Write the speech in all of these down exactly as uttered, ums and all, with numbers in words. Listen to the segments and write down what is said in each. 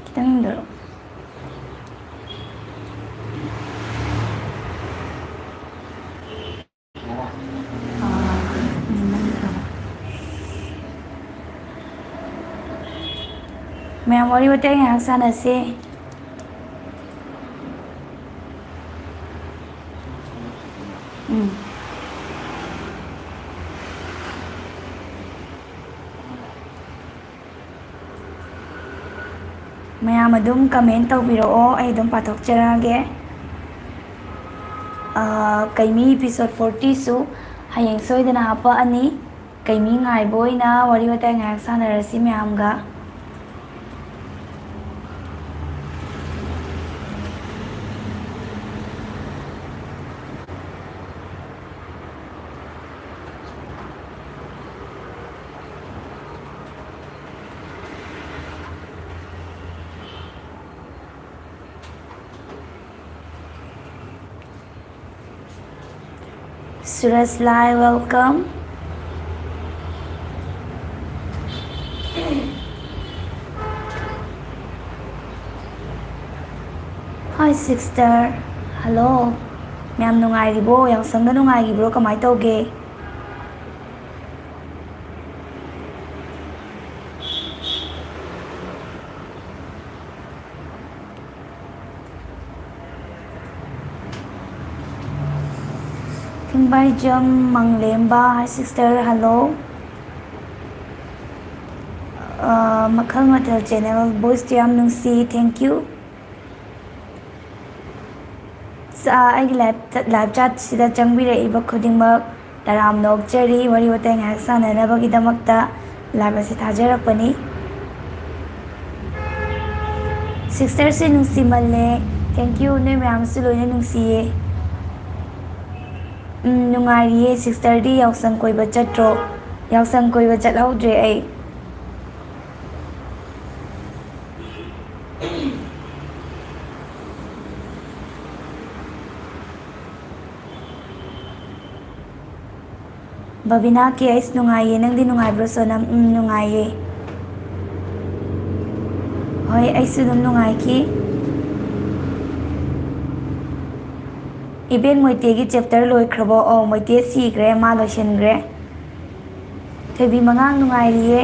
ꯈꯤꯇꯪ ꯌꯦꯡꯗꯔꯛꯑꯣ꯫ ꯃꯌꯥꯝ ꯋꯥꯔꯤ ꯋꯥꯇꯥꯏ ꯉꯥꯏꯍꯥꯛ ꯁꯥꯟꯅꯁꯦ꯫ ꯎꯝ꯫ ꯃꯌꯥꯝ ꯑꯗꯨꯝ comment ꯇꯧꯕꯤꯔꯛꯑꯣ, ꯑꯩ ꯑꯗꯨꯝ ꯄꯥꯊꯣꯛꯆꯔꯛꯑꯒꯦ꯫ ꯑꯥ, ꯀꯩꯃꯤ episode forty ꯁꯨ ꯍꯌꯦꯡ ꯁꯣꯏꯗꯅ ꯍꯥꯞꯄꯛꯑꯅꯤ꯫ ꯀꯩꯃꯤ ꯉꯥꯏꯕ ꯑꯣꯏꯅ ꯋꯥꯔꯤ ꯋꯥꯇꯥꯏ ꯉꯥꯏꯍꯥꯛ ꯁꯥꯟꯅꯔꯁꯤ ꯃꯌꯥꯝꯒ꯫ ꯁꯨꯔꯖ ꯂꯥꯏ, welcome꯫ Hi sister, hello꯫ ꯃꯌꯥꯝ ꯅꯨꯡꯉꯥꯏꯔꯤꯕꯣ? ꯌꯥꯎꯁꯪꯗ ꯅꯨꯡꯉꯥꯏꯈꯤꯕ꯭ꯔꯣ? ꯀꯃꯥꯏ ꯇꯧꯒꯦ? ꯊꯤꯡꯕꯥꯏꯖꯝ ꯃꯪꯂꯦꯝꯕ, hi sister, hello꯫ ꯑ, ꯃꯈꯜ ꯃꯊꯦꯜ channel, voice ꯇꯨ ꯌꯥꯝ ꯅꯨꯡꯁꯤ, thank you꯫ ꯆꯥ-, ꯑꯩꯒꯤ live, live chat ꯁꯤꯗ ꯆꯪꯕꯤꯔꯛꯏꯕ ꯈꯨꯗꯤꯡꯃꯛ ꯇꯔꯥꯝꯅ ꯑꯣꯛꯆꯔꯤ꯫ ꯋꯥꯔꯤ ꯋꯥꯇꯥꯏ ꯉꯥꯏꯍꯥꯛ ꯁꯥꯟꯅꯅꯕꯒꯤꯗꯃꯛꯇ live ꯑꯁꯤ ꯊꯥꯖꯔꯛꯄꯅꯤ꯫ Sister say ꯅꯨꯡꯁꯤꯃꯜꯂꯦ꯫ Thank you, ꯅꯣꯏ ꯃꯌꯥꯝꯁꯨ ꯂꯣꯏꯅ ꯅꯨꯡꯁꯤꯌꯦ꯫ ꯎꯝ, ꯅꯨꯡꯉꯥꯏꯔꯤꯌꯦ꯫ Sister ꯗꯤ ꯌꯥꯎꯁꯪ ꯀꯣꯏꯕ ꯆꯠꯇ꯭ꯔꯣ? ꯌꯥꯎꯁꯪ ꯀꯣꯏꯕ ꯆꯠꯍꯧꯗ꯭ꯔꯦ ꯑꯩ꯫ ꯕꯕꯤꯅꯥ ꯀꯦ ꯑꯩꯁ, ꯅꯨꯡꯉꯥꯏꯌꯦ꯫ ꯅꯪꯗꯤ ꯅꯨꯡꯉꯥꯏꯕ꯭ꯔꯣ ꯁꯣꯅꯝ? ꯎꯝ, ꯅꯨꯡꯉꯥꯏꯌꯦ꯫ ꯍꯣꯏ, ꯑꯩꯁꯨ ꯑꯗꯨꯝ ꯅꯨꯡꯉꯥꯏꯈꯤ꯫ ꯏꯕꯦꯟ ꯃꯣꯏꯇꯦꯒꯤ ꯆꯦꯞꯇꯔ ꯂꯣꯏꯈ꯭ꯔꯕꯣ? ꯑꯣ, ꯃꯣꯏꯇꯦ ꯁꯤꯈ꯭ꯔꯦ, ꯃꯥ ꯂꯣꯏꯁꯤꯟꯈ꯭ꯔꯦ꯫ ꯊꯣꯏꯕꯤ ꯃꯉꯥꯡ ꯅꯨꯡꯉꯥꯏꯔꯤꯌꯦ꯫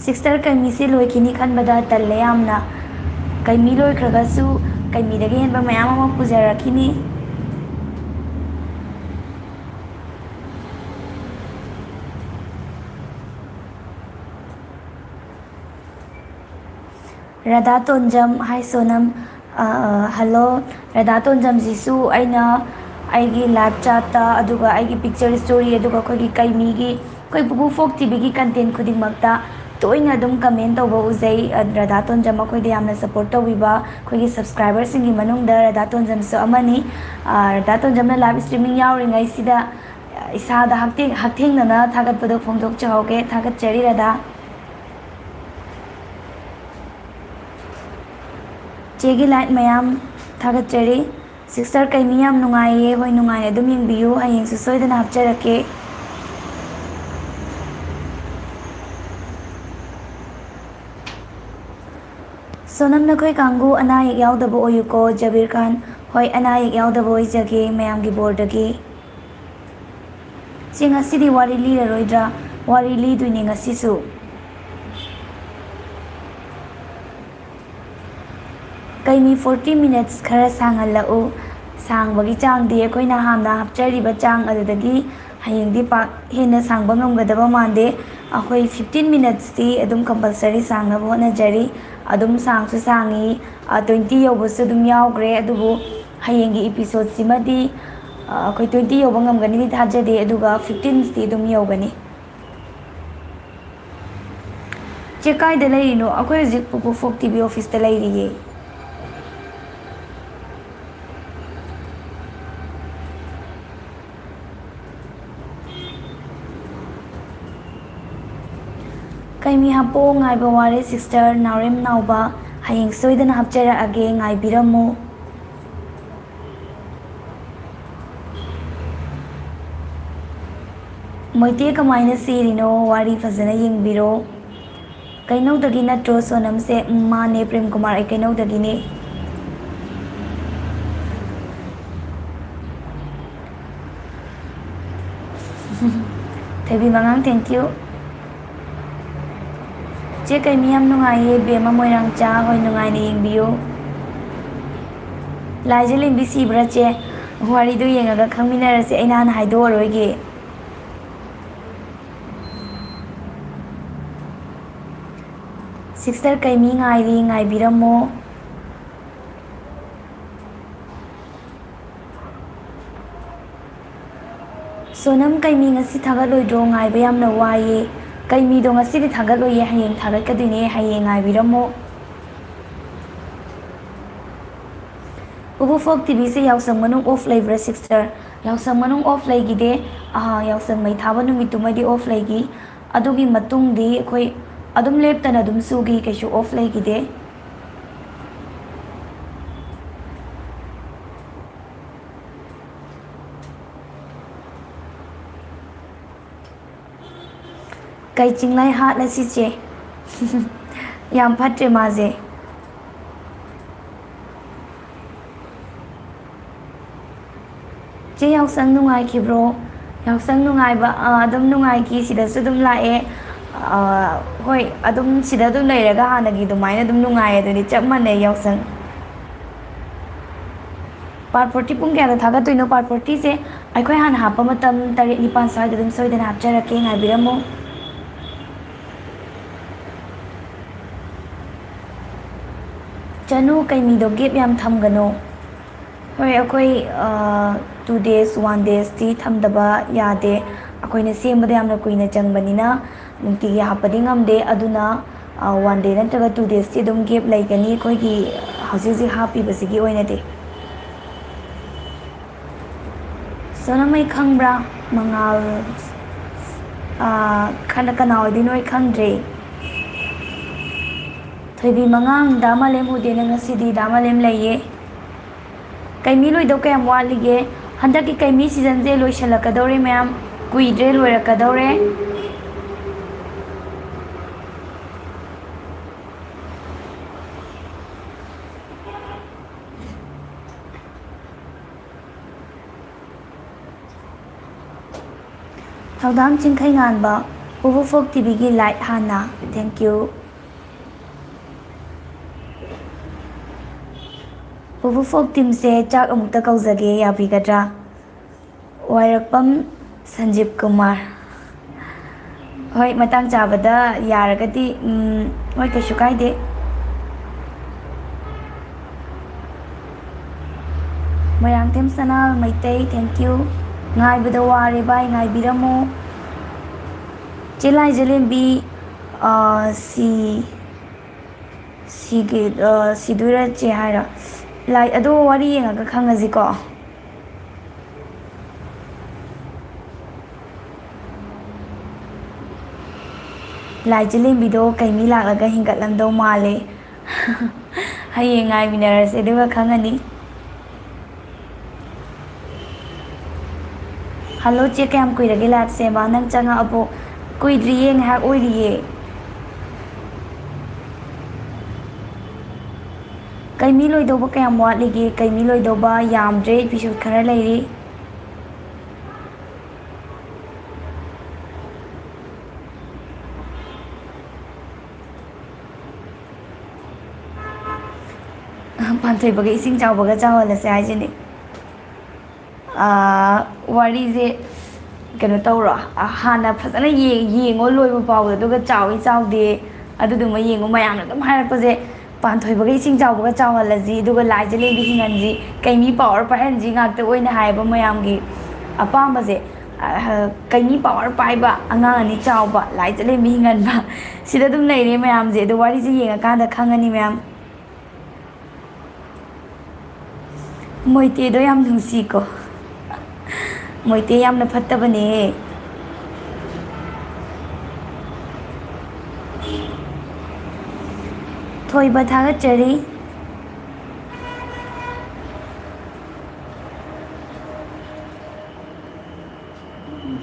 ꯁꯤꯁꯇꯔ, ꯀꯩꯃꯤꯁꯤ ꯂꯣꯏꯈꯤꯅꯤ ꯈꯟꯕꯗ ꯇꯜꯂꯦ ꯌꯥꯝꯅ꯫ ꯀꯩꯃꯤ ꯂꯣꯏꯈ꯭ꯔꯒꯁꯨ ꯀꯩꯃꯤꯗꯒꯤ ꯍꯦꯟꯕ ꯃꯌꯥꯝ ꯑꯃ ꯄꯨꯖꯔꯛꯈꯤꯅꯤ꯫ ꯔꯥꯙꯥ ꯇꯣꯟꯖꯝ, ꯍꯥꯏ ꯁꯣꯅꯝ꯫ ꯑ, ꯍꯜꯂꯣ꯫ ꯔꯥꯙꯥ ꯇꯣꯟꯖꯝꯁꯤꯁꯨ ꯑꯩꯅ ꯑꯩꯒꯤ ꯂꯥꯏꯚ ꯆꯥꯠꯇ, ꯑꯗꯨꯒ ꯑꯩꯒꯤ ꯄꯤꯛꯆꯔ ꯁ꯭ꯇꯣꯔꯤ, ꯑꯗꯨꯒ ꯑꯩꯈꯣꯏꯒꯤ ꯀꯩꯃꯤꯒꯤ, ꯑꯩꯈꯣꯏ ꯄꯨꯄꯨ ꯐꯣꯛ ꯇꯤꯚꯤꯒꯤ ꯀꯟꯇꯦꯟ ꯈꯨꯗꯤꯡꯃꯛꯇ ꯇꯣꯏꯅ ꯑꯗꯨꯝ ꯀꯃꯦꯟ ꯇꯧꯕ ꯎꯖꯩ꯫ ꯑ, ꯔꯥꯙꯥ ꯇꯣꯟꯖꯝ ꯑꯩꯈꯣꯏꯗ ꯌꯥꯝꯅ ꯁꯄꯣꯔꯠ ꯇꯧꯕꯤꯕ ꯑꯩꯈꯣꯏꯒꯤ ꯁꯕꯁꯀ꯭ꯔꯥꯏꯕꯔꯁꯤꯡꯒꯤ ꯃꯅꯨꯡꯗ ꯔꯥꯙꯥ ꯇꯣꯟꯖꯝꯁꯨ ꯑꯃꯅꯤ꯫ ꯑ, ꯔꯥꯙꯥ ꯇꯣꯟꯖꯝꯅ ꯂꯥꯏꯚ ꯁ꯭ꯇ꯭ꯔꯤꯃꯤꯡ ꯌꯥꯎꯔꯤꯉꯩꯁꯤꯗ ꯏꯁꯥꯗ ꯍꯛꯊꯦꯡ-, ꯍꯛꯊꯦꯡꯅꯅ ꯊꯥꯒꯠꯄꯗꯣ ꯐꯣꯡꯗꯣꯛꯆꯍꯧꯒꯦ꯫ ꯊꯥꯒꯠꯆꯔꯤ ꯔꯥꯙꯥ꯫ ꯆꯦꯒꯤ ꯂꯥꯏꯛ ꯃꯌꯥꯝ ꯊꯥꯒꯠꯆꯔꯤ꯫ ꯁꯤꯁꯇꯔ ꯀꯩꯃꯤ ꯌꯥꯝ ꯅꯨꯡꯉꯥꯏꯌꯦ꯫ ꯍꯣꯏ, ꯅꯨꯡꯉꯥꯏꯅ ꯑꯗꯨꯝ ꯌꯦꯡꯕꯤꯌꯨ꯫ ꯍꯌꯦꯡꯁꯨ ꯁꯣꯏꯗꯅ ꯍꯥꯞꯆꯔꯛꯀꯦ꯫ ꯁꯣꯅꯝ, ꯅꯈꯣꯏ ꯀꯥꯡꯕꯨ ꯑꯅꯥ ꯑꯌꯦꯛ ꯌꯥꯎꯗꯕ ꯑꯣꯏꯌꯨꯀꯣ꯫ ꯖꯕꯤꯔ ꯈꯥꯟ, ꯍꯣꯏ, ꯑꯅꯥ ꯑꯌꯦꯛ ꯌꯥꯎꯗꯕ ꯑꯣꯏꯖꯒꯦ ꯃꯌꯥꯝꯒꯤ ꯕꯣꯔꯗꯒꯤ꯫ ꯆꯦ, ꯉꯁꯤꯗꯤ ꯋꯥꯔꯤ ꯂꯤꯔꯔꯣꯏꯗ꯭ꯔꯥ? ꯋꯥꯔꯤ ꯂꯤꯗꯣꯏꯅꯦ ꯉꯁꯤꯁꯨ꯫ ꯀꯩꯃꯤ, forty minutes ꯈꯔ ꯁꯥꯡꯍꯜꯂꯛꯎ꯫ ꯁꯥꯡꯕꯒꯤ ꯆꯥꯡꯗꯤ ꯑꯩꯈꯣꯏꯅ ꯍꯥꯟꯅ ꯍꯥꯞꯆꯔꯤꯕ ꯆꯥꯡ ꯑꯗꯨꯗꯒꯤ ꯍꯌꯦꯡꯗꯤ ꯄꯥꯛ ꯍꯦꯟꯅ ꯁꯥꯡꯕ ꯉꯝꯒꯗꯕ ꯃꯥꯟꯗꯦ꯫ ꯑꯩꯈꯣꯏ fifteen minutesꯇꯤ ꯑꯗꯨꯝ compulsory ꯁꯥꯡꯅꯕ ꯍꯣꯠꯅꯖꯔꯤ꯫ ꯑꯗꯨꯝ ꯁꯥꯡꯁꯨ ꯁꯥꯡꯉꯤ, ꯑ, twenty ꯌꯧꯕꯁꯨ ꯑꯗꯨꯝ ꯌꯥꯎꯈ꯭ꯔꯦ꯫ ꯑꯗꯨꯕꯨ ꯍꯌꯦꯡꯒꯤ episodeꯁꯤꯃꯗꯤ, ꯑ, ꯑꯩꯈꯣꯏ twenty ꯌꯧꯕ ꯉꯝꯒꯅꯤꯗꯤ ꯊꯥꯖꯗꯦ, ꯑꯗꯨꯒ fifteenꯁꯤ ꯑꯗꯨꯝ ꯌꯧꯒꯅꯤ꯫ ꯆꯦ, ꯀꯥꯏꯗ ꯂꯩꯔꯤꯅꯣ? ꯑꯩꯈꯣꯏ ꯍꯧꯖꯤꯛ ꯄꯨꯄꯨ ꯐꯣꯛ ꯇꯤꯚꯤ ꯑꯣꯐꯤꯁꯇ ꯂꯩꯔꯤꯌꯦ꯫ ꯀꯩꯃꯤ ꯍꯥꯞꯄꯣ, ꯉꯥꯏꯕ ꯋꯥꯔꯦ ꯁꯤꯁꯇꯔ꯫ ꯅꯥꯎꯔꯦꯝ ꯅꯥꯎꯕ, ꯍꯌꯦꯡ ꯁꯣꯏꯗꯅ ꯍꯥꯞꯆꯔꯛꯑꯒꯦ, ꯉꯥꯏꯕꯤꯔꯝꯃꯨ꯫ ꯃꯣꯏꯇꯦ ꯀꯃꯥꯏꯅ ꯁꯤꯔꯤꯅꯣ? ꯋꯥꯔꯤ ꯐꯖꯅ ꯌꯦꯡꯕꯤꯔꯣ꯫ ꯀꯩꯅꯧꯗꯒꯤ ꯅꯠꯇ꯭ꯔꯣ ꯁꯣꯅꯝꯁꯦ? ꯎꯝ, ꯃꯥꯅꯦ ꯄ꯭ꯔꯦꯝ ꯀꯨꯃꯥꯔ, ꯑꯩ ꯀꯩꯅꯧꯗꯒꯤꯅꯦ꯫ ꯊꯣꯏꯕꯤ ꯃꯉꯥꯡ, thank you꯫ ꯆꯦ ꯀꯩꯃꯤ ꯌꯥꯝ ꯅꯨꯡꯉꯥꯏꯌꯦ, ꯕꯦꯝꯃ ꯃꯣꯏꯔꯥꯡꯆꯥ ꯍꯣꯏ ꯅꯨꯡꯉꯥꯏꯅ ꯌꯦꯡꯕꯤꯌꯨ꯫ ꯂꯥꯏꯖ ꯂꯦꯝꯕꯤ ꯁꯤꯕ꯭ꯔꯥ ꯆꯦ? ꯋꯥꯔꯤꯗꯨ ꯌꯦꯡꯉꯒ ꯈꯪꯃꯤꯟꯅꯔꯁꯦ, ꯑꯩꯅ ꯍꯥꯟꯅ ꯍꯥꯏꯗꯣꯛꯑꯔꯣꯏꯒꯦ꯫ ꯁꯤꯁꯇꯔ ꯀꯩꯃꯤ ꯉꯥꯏꯔꯤ, ꯉꯥꯏꯕꯤꯔꯝꯃꯣ꯫ ꯁꯣꯅꯝ, ꯀꯩꯃꯤ ꯉꯁꯤ ꯊꯥꯒꯠꯂꯣꯏꯗ꯭ꯔꯣ? ꯉꯥꯏꯕ ꯌꯥꯝꯅ ꯋꯥꯏꯌꯦ꯫ ꯀꯩꯃꯤꯗꯣ ꯉꯁꯤꯗꯤ ꯊꯥꯒꯠꯂꯣꯏꯌꯦ, ꯍꯌꯦꯡ ꯊꯥꯒꯠꯀꯗꯣꯏꯅꯦ, ꯍꯌꯦꯡ ꯉꯥꯏꯕꯤꯔꯝꯃꯣ꯫ ꯎꯕꯨ ꯐꯣꯛ ꯇꯤꯚꯤꯁꯦ ꯌꯥꯎꯁꯪ ꯃꯅꯨꯡ ꯑꯣꯐ ꯂꯩꯕ꯭ꯔꯥ ꯁꯤꯁꯇꯔ? ꯌꯥꯎꯁꯪ ꯃꯅꯨꯡ ꯑꯣꯐ ꯂꯩꯈꯤꯗꯦ꯫ ꯑꯥ, ꯌꯥꯎꯁꯪ ꯃꯩ ꯊꯥꯕ ꯅꯨꯃꯤꯠꯇꯨꯃꯗꯤ ꯑꯣꯐ ꯂꯩꯈꯤ꯫ ꯑꯗꯨꯒꯤ ꯃꯇꯨꯡꯗꯤ ꯑꯩꯈꯣꯏ ꯑꯗꯨꯝ ꯂꯦꯞꯇꯅ ꯑꯗꯨꯝ ꯁꯨꯈꯤ, ꯀꯩꯁꯨ ꯑꯣꯐ ꯂꯩꯈꯤꯗꯦ꯫ ꯀꯩ ꯆꯤꯡꯂꯩ ꯍꯥꯠꯂꯁꯤ ꯆꯦ? ꯌꯥꯝ ꯐꯠꯇ꯭ꯔꯦ ꯃꯥꯁꯦ꯫ ꯆꯦ ꯌꯥꯎꯁꯪ ꯅꯨꯡꯉꯥꯏꯈꯤꯕ꯭ꯔꯣ? ꯌꯥꯎꯁꯪ ꯅꯨꯡꯉꯥꯏꯕ, ꯑ, ꯑꯗꯨꯝ ꯅꯨꯡꯉꯥꯏꯈꯤ, ꯁꯤꯗꯁꯨ ꯑꯗꯨꯝ ꯂꯥꯛꯑꯦ꯫ ꯑ, ꯍꯣꯏ, ꯑꯗꯨꯝ ꯁꯤꯗ ꯑꯗꯨꯝ ꯂꯩꯔꯒ ꯍꯥꯟꯅꯒꯤ ꯑꯗꯨꯃꯥꯏꯅ ꯑꯗꯨꯝ ꯅꯨꯡꯉꯥꯏ ꯑꯗꯨꯅꯤ, ꯆꯞ ꯃꯥꯟꯅꯩ ꯌꯥꯎꯁꯪ꯫ Part forty ꯄꯨꯡ ꯀꯌꯥꯗ ꯊꯥꯒꯠꯇꯣꯏꯅꯣ? Part fortyꯁꯦ ꯑꯩꯈꯣꯏ ꯍꯥꯟꯅ ꯍꯥꯞꯄ ꯃꯇꯝ ꯇꯔꯦꯠ ꯅꯤꯄꯥꯟ ꯁ꯭ꯋꯥꯏꯗ ꯑꯗꯨꯝ ꯁꯣꯏꯗꯅ ꯍꯥꯞꯆꯔꯛꯀꯦ, ꯉꯥꯏꯕꯤꯔꯝꯃꯨ꯫ ꯆꯅꯨ, ꯀꯩꯃꯤꯗꯣ gap ꯌꯥꯝ ꯊꯝꯒꯅꯣ꯫ ꯍꯣꯏ, ꯑꯩꯈꯣꯏ, ꯑ, two days, one daysꯇꯤ ꯊꯝꯗꯕ ꯌꯥꯗꯦ꯫ ꯑꯩꯈꯣꯏꯅ ꯁꯦꯝꯕꯗ ꯌꯥꯝꯅ ꯀꯨꯏꯅ ꯆꯪꯕꯅꯤꯅ ꯅꯨꯡꯇꯤꯒꯤ ꯍꯥꯞꯄꯗꯤ ꯉꯝꯗꯦ꯫ ꯑꯗꯨꯅ, ꯑ, one day ꯅꯠꯇ꯭ꯔꯒ two daysꯇꯤ ꯑꯗꯨꯝ gap ꯂꯩꯒꯅꯤ ꯑꯩꯈꯣꯏꯒꯤ ꯍꯧꯖꯤꯛ ꯍꯧꯖꯤꯛ ꯍꯥꯞꯄꯤꯕꯁꯤꯒꯤ ꯑꯣꯏꯅꯗꯤ꯫ ꯁꯣꯅꯝ, ꯑꯩ ꯈꯪꯕ꯭ꯔꯥ? ꯃꯉꯥꯜ, ꯑ, ꯀꯅꯥ, ꯀꯅꯥ ꯑꯣꯏꯗꯣꯏꯅꯣ ꯑꯩ ꯈꯪꯗ꯭ꯔꯦ꯫ ꯊꯣꯏꯕꯤ ꯃꯉꯥꯡ, ꯗꯥ ꯃꯥꯂꯦꯝ ꯎꯗꯦ ꯅꯪ ꯉꯁꯤꯗꯤ? ꯗꯥ ꯃꯥꯂꯦꯝ ꯂꯩꯌꯦ꯫ ꯀꯩꯃꯤ ꯂꯣꯏꯗꯧ ꯀꯌꯥꯝ ꯋꯥꯠꯂꯤꯒꯦ? ꯍꯟꯗꯛꯀꯤ ꯀꯩꯃꯤ seasonꯁꯦ ꯂꯣꯏꯁꯤꯜꯂꯛꯀꯗꯧꯔꯦ ꯃꯌꯥꯝ꯫ ꯀꯨꯏꯗ꯭ꯔꯦ, ꯂꯣꯏꯔꯛꯀꯗꯧꯔꯦ꯫ ꯊꯧꯗꯥꯝ ꯆꯤꯡꯈꯩꯉꯥꯟꯕ, ꯄꯨꯕꯨ ꯐꯣꯛ ꯇꯤꯚꯤꯒꯤ ꯂꯥꯏꯛ ꯍꯥꯟꯅ꯫ Thank you꯫ ꯄꯨꯕꯨ ꯐꯣꯛ ꯇꯤꯝꯁꯦ ꯆꯥꯛ ꯑꯃꯨꯛꯇ ꯀꯧꯖꯒꯦ, ꯌꯥꯕꯤꯒꯗ꯭ꯔꯥ? ꯋꯥꯏꯔꯛꯄꯝ ꯁꯟꯖꯤꯞ ꯀꯨꯃꯥꯔ꯫ ꯍꯣꯏ, ꯃꯇꯥꯡ ꯆꯥꯕꯗ ꯌꯥꯔꯒꯗꯤ, ꯎꯝ, ꯍꯣꯏ, ꯀꯩꯁꯨ ꯀꯥꯏꯗꯦ꯫ ꯃꯣꯏꯔꯥꯡꯊꯦꯝ ꯁꯅꯥ ꯃꯩꯇꯩ, thank you꯫ ꯉꯥꯏꯕꯗ ꯋꯥꯔꯦ ꯚꯥꯏ, ꯉꯥꯏꯕꯤꯔꯝꯃꯣ꯫ ꯆꯦ ꯂꯥꯏꯖꯂꯦꯝꯕꯤ, ꯑ, ꯁꯤ, ꯁꯤꯒꯤ, ꯑ, ꯁꯤꯗꯣꯏꯔ ꯆꯦ ꯍꯥꯏꯔꯣ? ꯂꯥꯏ-, ꯑꯗꯣ ꯋꯥꯔꯤ ꯌꯦꯡꯉꯒ ꯈꯪꯉꯁꯤꯀꯣ꯫ ꯂꯥꯏ ꯆꯤꯂꯦꯝꯕꯤꯗꯣ ꯀꯩ ꯃꯤ ꯂꯥꯛꯂꯒ ꯍꯤꯡꯒꯠꯂꯝꯗꯧ ꯃꯥꯜꯂꯦ? ꯍꯌꯦꯡ ꯉꯥꯏꯃꯤꯟꯅꯔꯁꯦ, ꯑꯗꯨꯒ ꯈꯪꯉꯅꯤ꯫ ꯍꯜꯂꯣ ꯆꯦ, ꯀꯌꯥꯝ ꯀꯨꯏꯔꯒꯦ ꯂꯥꯏꯞ ꯁꯦꯝꯕ? ꯅꯪ ꯆꯪꯉꯛꯑꯕꯣ? ꯀꯨꯏꯗ꯭ꯔꯤꯌꯦ, ꯉꯥꯏꯍꯥꯛ ꯑꯣꯏꯔꯤꯌꯦ꯫ ꯀꯩ ꯃꯤ ꯂꯣꯏꯗꯧꯕ ꯀꯌꯥꯝ ꯋꯥꯠꯂꯤꯒꯦ? ꯀꯩ ꯃꯤ ꯂꯣꯏꯗꯧꯕ ꯌꯥꯝꯗ꯭ꯔꯦ, ꯏꯄꯤꯁꯣꯠ ꯈꯔ ꯂꯩꯔꯤ꯫ ꯄꯥꯟꯊꯣꯏꯕꯒ ꯏꯁꯤꯡ ꯆꯥꯎꯕꯒ ꯆꯥꯎꯍꯜꯂꯁꯦ ꯍꯥꯏꯁꯤꯅꯤ꯫ ꯑꯥ, ꯋꯥꯔꯤꯁꯦ ꯀꯩꯅꯣ ꯇꯧꯔꯣ, ꯑꯥ, ꯍꯥꯟꯅ ꯐꯖꯅ ꯌꯦ-, ꯌꯦꯡꯉꯣ ꯂꯣꯏꯕ ꯐꯥꯎꯕꯗ, ꯑꯗꯨꯒ ꯆꯥꯎꯏ ꯆꯥꯎꯗꯦ ꯑꯗꯨꯗꯨꯃ ꯌꯦꯡꯉꯣ꯫ ꯃꯌꯥꯝꯅ ꯑꯗꯨꯝ ꯍꯥꯏꯔꯛꯄꯁꯦ, ꯄꯥꯟꯊꯣꯏꯕꯒ ꯏꯁꯤꯡ ꯆꯥꯎꯕꯒ ꯆꯥꯎꯍꯜꯂꯁꯤ, ꯑꯗꯨꯒ ꯂꯥꯏ ꯆꯤꯂꯦꯝꯕꯤ ꯍꯤꯡꯍꯟꯁꯤ, ꯀꯩ ꯃꯤ ꯄꯋꯥꯔ ꯄꯥꯏꯍꯟꯁꯤ ꯉꯥꯛꯇ ꯑꯣꯏꯅ ꯍꯥꯏꯌꯦꯕ ꯃꯌꯥꯝꯒꯤ ꯑꯄꯥꯝꯕꯁꯦ꯫ ꯑꯥ, ꯀꯩ ꯃꯤ ꯄꯋꯥꯔ ꯄꯥꯏꯕ, ꯑꯉꯥꯡ ꯑꯅꯤ ꯆꯥꯎꯕ, ꯂꯥꯏ ꯆꯤꯂꯦꯝꯕꯤ ꯍꯤꯡꯍꯟꯕ, ꯁꯤꯗ ꯑꯗꯨꯝ ꯂꯩꯔꯦ ꯃꯌꯥꯝꯁꯦ꯫ ꯑꯗꯣ ꯋꯥꯔꯤꯁꯦ ꯌꯦꯡꯉꯀꯥꯟꯗ ꯈꯪꯉꯅꯤ ꯃꯌꯥꯝ꯫ ꯃꯣꯏꯇꯦꯗꯣ ꯌꯥꯝ ꯅꯨꯡꯁꯤꯀꯣ꯫ ꯃꯣꯏꯇꯦ ꯌꯥꯝꯅ ꯐꯠꯇꯕꯅꯦ꯫ ꯊꯣꯏꯕ ꯊꯥꯒꯠꯆꯔꯤ꯫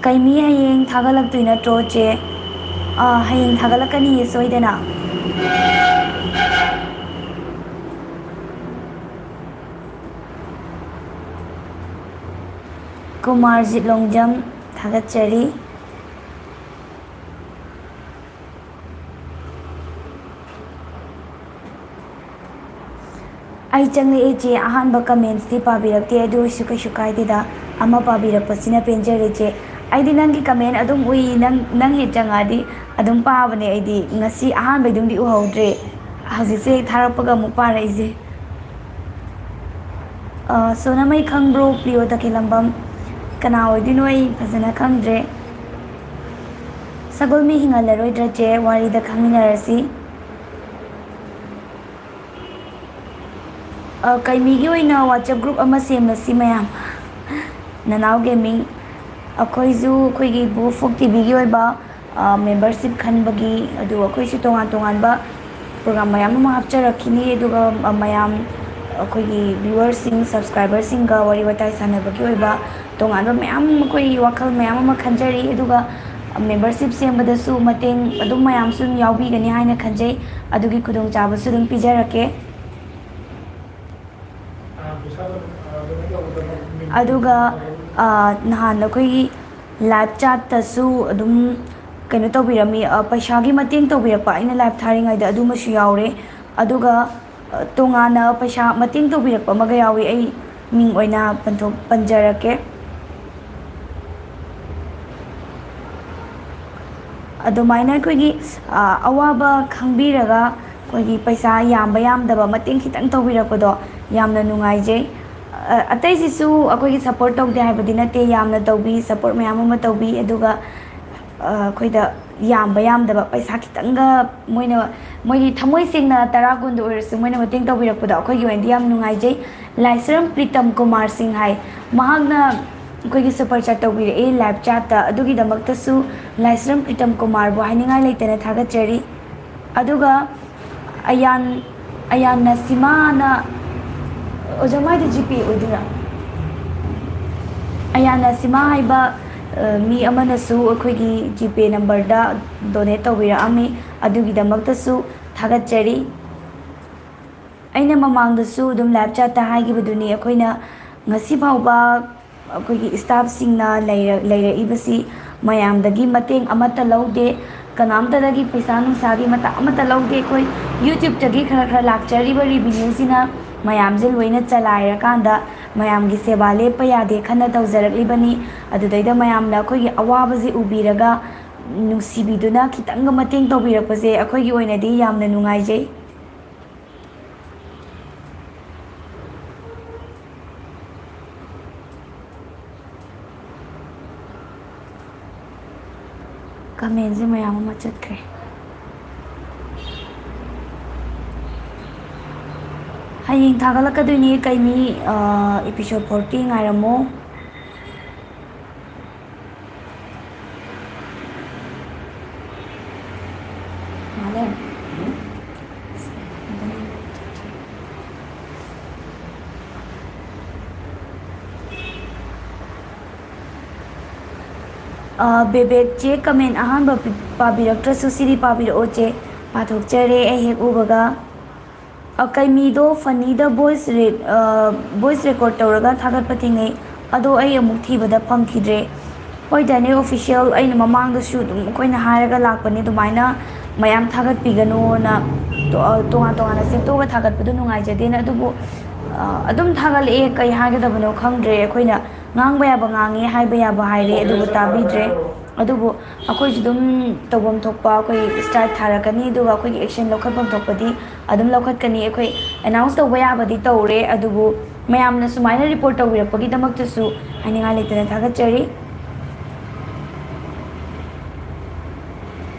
ꯀꯩꯃꯤ, ꯍꯌꯦꯡ ꯊꯥꯒꯠꯂꯛꯇꯣꯏ ꯅꯠꯇ꯭ꯔꯣ, ꯆꯦ? ꯑꯥ, ꯍꯌꯦꯡ ꯊꯥꯒꯠꯂꯛꯀꯅꯤꯌꯦ ꯁꯣꯏꯗꯅ꯫ ꯀꯨꯃꯥꯔꯖꯤꯠ ꯂꯣꯡꯖꯝ, ꯊꯥꯒꯠꯆꯔꯤ꯫ ꯑꯩ ꯆꯪꯂꯛꯑꯦ ꯆꯦ, ꯑꯍꯥꯟꯕ commentsꯇꯤ ꯄꯥꯕꯤꯔꯛꯇꯦ, ꯑꯗꯨ ꯑꯣꯏꯔꯁꯨ ꯀꯩꯁꯨ ꯀꯥꯏꯗꯦꯗ, ꯑꯃ ꯄꯥꯕꯤꯔꯛꯄꯁꯤꯅ ꯄꯦꯟꯖꯔꯦ ꯆꯦ꯫ ꯑꯩꯗꯤ ꯅꯪꯒꯤ comment ꯑꯗꯨꯝ ꯎꯏ, ꯅꯪ, ꯅꯪ ꯍꯦꯛ ꯆꯪꯉꯛꯑꯗꯤ ꯑꯗꯨꯝ ꯄꯥꯕꯅꯦ꯫ ꯑꯩꯗꯤ ꯉꯁꯤ ꯑꯍꯥꯟꯕꯩꯗꯨꯝꯗꯤ ꯎꯍꯧꯗ꯭ꯔꯦ, ꯍꯧꯖꯤꯛꯁꯦ ꯍꯦꯛ ꯊꯥꯔꯛꯄꯒ ꯑꯃꯨꯛ ꯄꯥꯔꯛꯏꯁꯦ꯫ ꯑ, ꯁꯣꯅꯃꯩ ꯈꯪꯕ꯭ꯔꯣ? ꯄ꯭ꯔꯤꯌꯣ ꯇꯈꯦꯜꯂꯝꯕꯝ꯫ ꯀꯅꯥ ꯑꯣꯏꯗꯣꯏꯅꯣ? ꯑꯩ ꯐꯖꯅ ꯈꯪꯗ꯭ꯔꯦ꯫ ꯁꯒꯣꯜ ꯃꯤ ꯍꯤꯡꯍꯜꯂꯔꯣꯏꯗ꯭ꯔ ꯆꯦ? ꯋꯥꯔꯤꯗ ꯈꯪꯃꯤꯟꯅꯔꯁꯤ꯫ ꯑ, ꯀꯩꯃꯤꯒꯤ ꯑꯣꯏꯅ WhatsApp group ꯑꯃ ꯁꯦꯝꯃꯁꯤ ꯃꯌꯥꯝ꯫ ꯅꯅꯥꯎ Gaming꯫ ꯑꯩꯈꯣꯏꯁꯨ ꯑꯩꯈꯣꯏꯒꯤ ꯕꯨ ꯐꯣꯛ ꯇꯤꯚꯤꯒꯤ ꯑꯣꯏꯕ, ꯑ, membership ꯈꯟꯕꯒꯤ, ꯑꯗꯨꯒ ꯑꯩꯈꯣꯏꯁꯨ ꯇꯣꯉꯥꯟ ꯇꯣꯉꯥꯟꯕ program ꯃꯌꯥꯝ ꯑꯃ ꯍꯥꯞꯆꯔꯛꯈꯤꯅꯤ꯫ ꯑꯗꯨꯒ, ꯑ, ꯃꯌꯥꯝ ꯑꯩꯈꯣꯏꯒꯤ viewerꯁꯤꯡ, subscriberꯁꯤꯡꯒ ꯋꯥꯔꯤ ꯋꯥꯇꯥꯏ ꯁꯥꯟꯅꯕꯒꯤ ꯑꯣꯏꯕ ꯇꯣꯉꯥꯟꯕ ꯃꯌꯥꯝ, ꯑꯩꯈꯣꯏ ꯋꯥꯈꯜ ꯃꯌꯥꯝ ꯑꯃ ꯈꯟꯖꯔꯤ꯫ ꯑꯗꯨꯒ membership ꯁꯦꯝꯕꯗꯁꯨ ꯃꯇꯦꯡ ꯑꯗꯨꯝ ꯃꯌꯥꯝꯁꯨ ꯑꯗꯨꯝ ꯌꯥꯎꯕꯤꯒꯅꯤ ꯍꯥꯏꯅ ꯈꯟꯖꯩ꯫ ꯑꯗꯨꯒꯤ ꯈꯨꯗꯣꯡꯆꯥꯕꯁꯨ ꯑꯗꯨꯝ ꯄꯤꯖꯔꯛꯀꯦ꯫ ꯑꯗꯨꯒ, ꯑ, ꯅꯍꯥꯟ ꯑꯩꯈꯣꯏꯒꯤ live chatꯇꯁꯨ ꯑꯗꯨꯝ ꯀꯩꯅꯣ ꯇꯧꯕꯤꯔꯝꯃꯤ, ꯑ, ꯄꯩꯁꯥꯒꯤ ꯃꯇꯦꯡ ꯇꯧꯕꯤꯔꯛꯄ, ꯑꯩꯅ live ꯊꯥꯔꯤꯉꯩꯗ ꯑꯗꯨꯃꯁꯨ ꯌꯥꯎꯔꯦ꯫ ꯑꯗꯨꯒ, ꯑ, ꯇꯣꯉꯥꯟꯅ ꯄꯩꯁꯥ ꯃꯇꯦꯡ ꯇꯧꯕꯤꯔꯛꯄ ꯑꯃꯒ ꯌꯥꯎꯏ, ꯑꯩ ꯃꯤꯡ ꯑꯣꯏꯅ ꯄꯟꯊꯣꯛ-, ꯄꯟꯖꯔꯛꯀꯦ꯫ ꯑꯗꯨꯃꯥꯏꯅ ꯑꯩꯈꯣꯏꯒꯤ, ꯑ, ꯑꯋꯥꯕ ꯈꯪꯕꯤꯔꯒ ꯑꯩꯈꯣꯏꯒꯤ ꯄꯩꯁꯥ ꯌꯥꯝꯕ ꯌꯥꯝꯗꯕ ꯃꯇꯦꯡ ꯈꯤꯇꯪ ꯇꯧꯕꯤꯔꯛꯄꯗꯣ ꯌꯥꯝꯅ ꯅꯨꯡꯉꯥꯏꯖꯩ꯫ ꯑ, ꯑꯇꯩꯁꯤꯁꯨ ꯑꯩꯈꯣꯏꯒꯤ support ꯇꯧꯗꯦ ꯍꯥꯏꯕꯗꯤ ꯅꯠꯇꯦ, ꯌꯥꯝꯅ ꯇꯧꯕꯤ, support ꯃꯌꯥꯝ ꯑꯃ ꯇꯧꯕꯤ꯫ ꯑꯗꯨꯒ, ꯑ, ꯑꯩꯈꯣꯏꯗ ꯌꯥꯝꯕ ꯌꯥꯝꯗꯕ ꯄꯩꯁꯥ ꯈꯤꯇꯪꯒ ꯃꯣꯏꯅ, ꯃꯣꯏꯒꯤ ꯊꯃꯣꯏ ꯁꯦꯡꯅ ꯇꯔꯥ ꯀꯨꯟꯗ ꯑꯣꯏꯔꯁꯨ ꯃꯣꯏꯅ ꯃꯇꯦꯡ ꯇꯧꯕꯤꯔꯛꯄꯗꯣ ꯑꯩꯈꯣꯏꯒꯤ ꯑꯣꯏꯅꯗꯤ ꯌꯥꯝ ꯅꯨꯡꯉꯥꯏꯖꯩ꯫ ꯂꯥꯏꯁ꯭ꯔꯝ ꯄ꯭ꯔꯤꯇꯝ ꯀꯨꯃꯥꯔ ꯁꯤꯡ ꯍꯥꯏ, ꯃꯍꯥꯛꯅ ꯑꯩꯈꯣꯏꯒꯤ super chat ꯇꯧꯕꯤꯔꯛꯏ live chatꯇ, ꯑꯗꯨꯒꯤꯗꯃꯛꯇꯁꯨ ꯂꯥꯏꯁ꯭ꯔꯝ ꯄ꯭ꯔꯤꯇꯝ ꯀꯨꯃꯥꯔꯕꯨ ꯍꯥꯏꯅꯤꯡꯉꯥꯏ ꯂꯩꯇꯅ ꯊꯥꯒꯠꯆꯔꯤ꯫ ꯑꯗꯨꯒ ꯑꯌꯥꯟ, ꯑꯌꯥꯟ ꯅꯁꯤꯃꯥꯅ, ꯑꯣꯖꯥ ꯃꯥꯏꯗꯤ GPay ꯑꯣꯏꯗꯣꯏꯔꯥ? ꯑꯌꯥꯟ ꯅꯁꯤꯃꯥ ꯍꯥꯏꯕ ꯃꯤ ꯑꯃꯅꯁꯨ ꯑꯩꯈꯣꯏꯒꯤ ꯖꯤꯄꯦ ꯅꯝꯕꯔꯗ ꯗꯣꯅꯦꯠ ꯇꯧꯕꯤꯔꯛꯑꯝꯃꯤ꯫ ꯑꯗꯨꯒꯤꯗꯃꯛꯇꯁꯨ ꯊꯥꯒꯠꯆꯔꯤ꯫ ꯑꯩꯅ ꯃꯃꯥꯡꯗꯁꯨ ꯑꯗꯨꯝ ꯂꯥꯏꯞ ꯆꯥꯠꯇ ꯍꯥꯏꯈꯤꯕꯗꯨꯅꯤ, ꯑꯩꯈꯣꯏꯅ ꯉꯁꯤ ꯐꯥꯎꯕ ꯑꯩꯈꯣꯏꯒꯤ ꯏꯁꯇꯥꯐꯁꯤꯡꯅ ꯂꯩꯔ-, ꯂꯩꯔꯛꯏꯕꯁꯤ ꯃꯌꯥꯝꯗꯒꯤ ꯃꯇꯦꯡ ꯑꯃꯠꯇ ꯂꯧꯗꯦ, ꯀꯅꯥꯝꯇꯗꯒꯤ ꯄꯩꯁꯥ ꯅꯨꯡꯁꯥꯒꯤ ꯃꯇꯥꯡ ꯑꯃꯠꯇ ꯂꯧꯗꯦ꯫ ꯑꯩꯈꯣꯏ ꯌꯨꯇ꯭ꯌꯨꯕꯇꯒꯤ ꯈꯔ ꯈꯔ ꯂꯥꯛꯆꯔꯤꯕ ꯔꯤꯚꯤꯅ꯭ꯌꯨꯁꯤꯅ ꯃꯌꯥꯝꯁꯦ ꯂꯣꯏꯅ ꯆꯂꯥꯏꯔꯀꯥꯟꯗ ꯃꯌꯥꯝꯒꯤ ꯁꯦꯕꯥ ꯂꯦꯞꯄ ꯌꯥꯗꯦ ꯈꯟꯅ ꯇꯧꯖꯔꯛꯂꯤꯕꯅꯤ꯫ ꯑꯗꯨꯗꯩꯗ ꯃꯌꯥꯝꯅ ꯑꯩꯈꯣꯏꯒꯤ ꯑꯋꯥꯕꯁꯦ ꯎꯕꯤꯔꯒ ꯅꯨꯡꯁꯤꯕꯤꯗꯨꯅ ꯈꯤꯇꯪꯒ ꯃꯇꯦꯡ ꯇꯧꯕꯤꯔꯛꯄꯁꯦ ꯑꯩꯈꯣꯏꯒꯤ ꯑꯣꯏꯅꯗꯤ ꯌꯥꯝꯅ ꯅꯨꯡꯉꯥꯏꯖꯩ꯫ ꯀꯃꯦꯟꯁꯦ ꯃꯌꯥꯝ ꯑꯃ ꯆꯠꯈ꯭ꯔꯦ꯫ ꯍꯌꯦꯡ ꯊꯥꯒꯠꯂꯛꯀꯗꯣꯏꯅꯦ ꯀꯩꯅꯤ, episode forty ꯉꯥꯏꯔꯝꯃꯣ꯫ ꯃꯥꯂꯦꯝ꯫ ꯑ, ꯕꯦꯕꯦꯛ ꯆꯦ, ꯀꯃꯦꯟ ꯑꯍꯥꯟꯕ ꯄꯤ-, ꯄꯥꯕꯤꯔꯛꯇ꯭ꯔꯁꯨ ꯁꯤꯗꯤ ꯄꯥꯕꯤꯔꯛꯑꯣ ꯆꯦ꯫ ꯄꯥꯊꯣꯛꯆꯔꯦ ꯑꯩ ꯍꯦꯛ ꯎꯕꯒ꯫ ꯑ, ꯀꯩꯃꯤꯗꯣ ꯐꯅꯤꯗ ꯚꯣꯏꯁ ꯔꯦ-, ꯑ, ꯚꯣꯏꯁ ꯔꯦꯀꯣꯔꯠ ꯇꯧꯔꯒ ꯊꯥꯒꯠꯄ ꯊꯦꯡꯅꯩ, ꯑꯗꯣ ꯑꯩ ꯑꯃꯨꯛ ꯊꯤꯕꯗ ꯐꯪꯈꯤꯗ꯭ꯔꯦ꯫ ꯍꯣꯏ, ꯗꯥꯏꯅꯦ ꯑꯣꯐꯤꯁꯤꯌꯦꯜ, ꯑꯩꯅ ꯃꯃꯥꯡꯗꯁꯨ ꯑꯗꯨꯝ ꯑꯩꯈꯣꯏꯅ ꯍꯥꯏꯔꯒ ꯂꯥꯛꯄꯅꯦ ꯑꯗꯨꯃꯥꯏꯅ ꯃꯌꯥꯝ ꯊꯥꯒꯠꯄꯤꯒꯅꯣꯅ꯫ ꯇꯣ-, ꯑ, ꯇꯣꯉꯥꯟ ꯇꯣꯉꯥꯟꯅ ꯁꯦꯝꯗꯣꯛꯑꯒ ꯊꯥꯒꯠꯄꯗꯣ ꯅꯨꯡꯉꯥꯏꯖꯗꯦꯅ꯫ ꯑꯗꯨꯕꯨ, ꯑ, ꯑꯗꯨꯝ ꯊꯥꯒꯠꯂꯛꯑꯦ, ꯀꯩ ꯍꯥꯏꯒꯗꯕꯅꯣ ꯈꯪꯗ꯭ꯔꯦ꯫ ꯑꯩꯈꯣꯏꯅ ꯉꯥꯡꯕ ꯌꯥꯕ ꯉꯥꯡꯉꯦ, ꯍꯥꯏꯕ ꯌꯥꯕ ꯍꯥꯏꯔꯦ, ꯑꯗꯨꯕꯨ ꯇꯥꯕꯤꯗ꯭ꯔꯦ꯫ ꯑꯗꯨꯕꯨ ꯑꯩꯈꯣꯏꯁꯨ ꯑꯗꯨꯝ ꯇꯧꯐꯝ ꯊꯣꯛꯄ ꯑꯩꯈꯣꯏ ꯁ꯭ꯇ꯭ꯔꯥꯏꯛ ꯊꯥꯔꯛꯀꯅꯤ, ꯑꯗꯨꯒ ꯑꯩꯈꯣꯏꯒꯤ ꯑꯦꯛꯁꯟ ꯂꯧꯈꯠꯐꯝ ꯊꯣꯛꯄꯗꯤ ꯑꯗꯨꯝ ꯂꯧꯈꯠꯀꯅꯤ꯫ ꯑꯩꯈꯣꯏ ꯑꯦꯅꯥꯎꯟꯁ ꯇꯧꯕ ꯌꯥꯕꯗꯤ ꯇꯧꯔꯦ, ꯑꯗꯨꯕꯨ ꯃꯌꯥꯝꯅ ꯁꯨꯃꯥꯏꯅ ꯔꯤꯄꯣꯔꯠ ꯇꯧꯕꯤꯔꯛꯄꯒꯤꯗꯃꯛꯇꯁꯨ ꯍꯥꯏꯅꯤꯡꯉꯥꯏ ꯂꯩꯇꯅ ꯊꯥꯒꯠꯆꯔꯤ꯫